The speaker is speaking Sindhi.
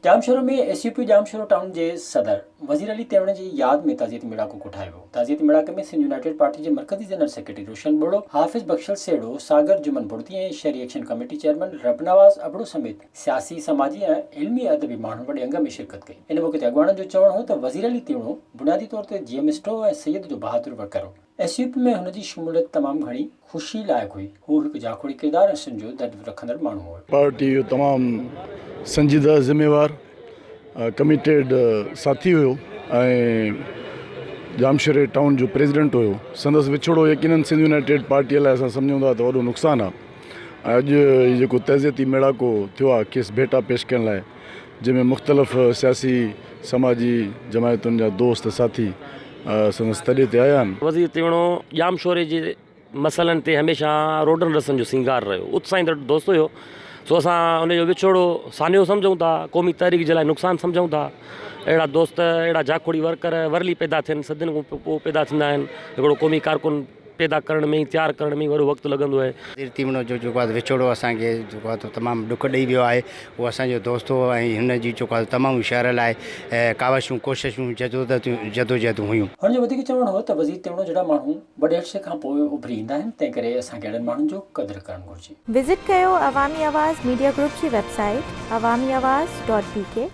Jamshoro ۾ S U P Jamshoro town جي صدر وزير علي تيوڻ جي ياد ۾ تعزيتي ميڙاڪو ڪوٺايو ويو. تعزيتي ميڙاڪي ۾ سنڌ يونائيٽيڊ پارٽي جي مرڪزي جنرل سيڪريٽري روشن ٻرڙو، حافظ بخشل سيڙهو، ساگر جمن بڙدي ۽ شهري action committee chairman Rab Nawaz Abro سميت سياسي، سماجي ۽ علمي ادبي ماڻهن وڏي انگ ۾ شرڪت ڪئي. ان موقعي تي اڳواڻن جو چوڻ هو ته وزير علي تيوڻو بنيادي طور تي جي ايم اسٽو ۽ سيد جو بهادر ورڪر هو. ايس يو پي ۾ هن جي شموليت تمام گهڻي خوشي لائق هئي. هو هڪ جاکوڙي ڪردار ۽ سنڌ جو درد رکندڙ ماڻهو هو. پارٽي جو تمام سنجيده، ذميوار، ڪميٽيڊ ساٿي هيو ۽ ڄامشوري ٽائون جو پريزيڊنٽ هيو. سندس وڇوڙو يقينن سنڌ يونائيٽيڊ پارٽيء لاء اسان سمجهون ٿا ته وڏو نقصان آهي ۽ اڄ هي جيڪو تعزيتي ميڙاڪو ٿيو آهي کيس ڀيٽا پيش ڪرڻ لاء جنهن ۾ مختلف سياسي سماجي جماعتن جا دوست ساٿي سندس تڏي تي آيا آهن. وزير تيوڻو ڄامشوري جي مسئلن تي هميشه روڊن رستن جو سينگار رهيو. اتساهيندڙ دوست هيو. سو اسان ان جو وڇوڙو سانحو سمجهون ٿا، قومي تحريڪ جي لاء نقصان سمجهون ٿا. اهڙا دوست، اهڙا جاکوڙي ورڪر ورلي پيدا ٿين، صدين کان پوء پيدا ٿيندا آهن. هڪڙو قومي ڪارڪن پيدا ڪرڻ ۾ تيار ڪرڻ ۾ وڏو وقت لڳندو آهي. وزير تيوڻو جو جيڪو آهي وڇوڙو اسان کي جيڪو آهي تمام ڏک ڏئي ويو آهي. هو اسان جو دوست هو ۽ هن جي جيڪو آهي تمام شهر لاء ڪاوشون ڪوششون جدوجهدون هيون. هن جو وڌيڪ چوڻ هو ته وزير تيوڻو جهڙا ماڻهو وڏي عرصي کان پوء اڀري ايندا آهن، تنهن ڪري اسان کي اهڙن ماڻهن جو قدر ڪرڻ گهرجي. وزٽ ڪيو عوامي آواز ميڊيا گروپ جي website Awami Awaz dot B K.